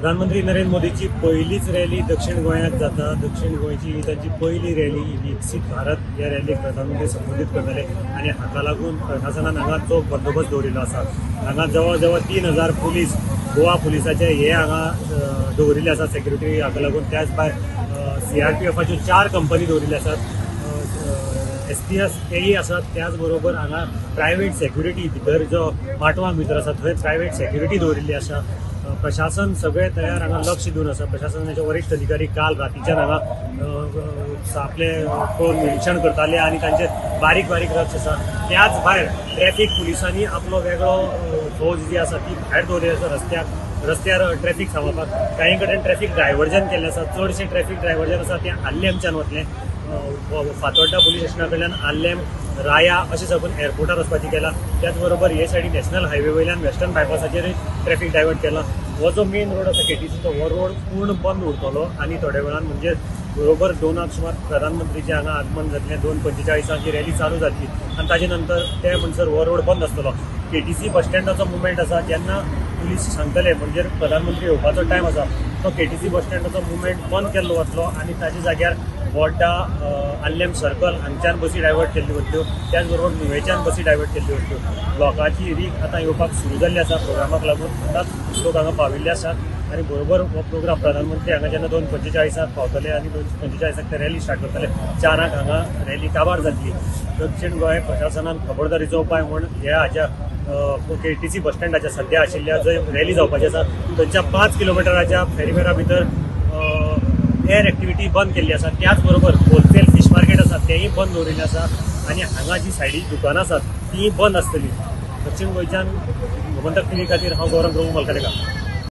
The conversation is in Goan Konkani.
प्रधानमंत्री नरेंद्र मोदीची पहिलीच रॅली दक्षिण गोंयांत जाता. दक्षिण गोंयची ही तांची पयली रॅली. विकसीत भारत ह्या रॅलीक प्रधानमंत्री संबोधीत करतले आनी हाका लागून प्रशासनान हांगा चोख बंदोबस्त दवरिल्लो आसा. हांगा जवळ जवळ 3000 पुलीस गोवा पुलिसाचे हे हांगा दवरिल्ले आसा सेक्युरिटी हाका लागून. त्याच भायर CRPFाच्यो 4 कंपनी दवरिल्ले आसात, SPS तेय आसात. त्याच बरोबर हांगा प्रायवेट सेक्युरिटी भितर जो माटवांक भितर आसा थंय प्रायवेट सेक्युरिटी दवरिल्ली आसा. प्रशासन सगळे तयार हांगा लक्ष दिवन आसा. प्रशासनाचे वरिश्ठ अधिकारी काल रातीच्यान हांगा आपले पळोवन निरिक्षण करताले आनी तांचे बारीक बारीक लक्ष आसा. त्याच भायर ट्रॅफिक पुलिसांनी आपलो वेगळो फौज जी आसा ती भायर दवरिल्ली आसा. रस्त्यार ट्रॅफिक सांबाळपाक काही कडेन ट्रॅफिक डायवर्जन केल्लें आसा. चडशें ट्रॅफिक डायवर्जन आसा तें आल्लेमच्यान वतलें. फातोड्डा पुलीस स्टेशना कडल्यान आल्लेम राया अशें साकून एअरपोर्टार वचपाचें केलां. त्याच बरोबर हे सायडीन नॅशनल हायवे वयल्यान वेस्टर्न बायपासाचेर ट्रॅफिक डायवर्ट केलां. हो जो मेन रोड आसा KTCचो हो रोड पूर्ण बंद उरतलो आनी थोड्या वेळान म्हणजे बरोबर 2 सुमार प्रधानमंत्रीचें हांगा आगमन जातलें. 2:45 ही रॅली चालू जातली आनी ताजे नंतर ते म्हणसर हो रोड बंद आसतलो. KTC बस स्टँडाचो मुवमेंट आसा जेन्ना पुलीस सांगतले म्हणजे प्रधानमंत्री येवपाचो टायम आसा तो KTC बस स्टँडाचो मुवमेंट बंद केल्लो वतलो आनी ताच्या जाग्यार बोड्डा आल्लेम सर्कल हांगच्यान बसी डायवर्ट केल्ल्यो वतल्यो. त्याच बरोबर नुवेच्यान बसी डायवर्ट केल्ल्यो वतल्यो. लोकांची रीग आतां येवपाक सुरू जाल्ली आसा प्रोग्रामाक लागून. आतांच लोक हांगा पाविल्ले आसात आनी बरोबर हो प्रोग्राम प्रधानमंत्री हांगा जेन्ना 2:45 पावतले आनी 2:45 ते रॅली स्टार्ट करतले. 4 हांगा रॅली काबार जातली. दक्षिण गोंय प्रशासनान खबरदारीचो उपाय म्हूण ह्या हाज्या KTC बस स्टँडाच्या सद्या आशिल्ल्या जंय रॅली जावपाची आसा थंयच्या 5 किलोमिटराच्या फेरीमेरा भितर एअर एक्टिविटी बंद केल्ली आसा. त्याच बरोबर होलसेल फीश मार्केट आसा तेंय बंद दवरिल्लें आसा आनी हांगा जी सायडीक दुकानां आसात तीं बंद आसतलीं. दक्षिण गोंयच्यान गोमंतक टीव्ही खातीर हांव गौरव प्रभू मलकालेकार.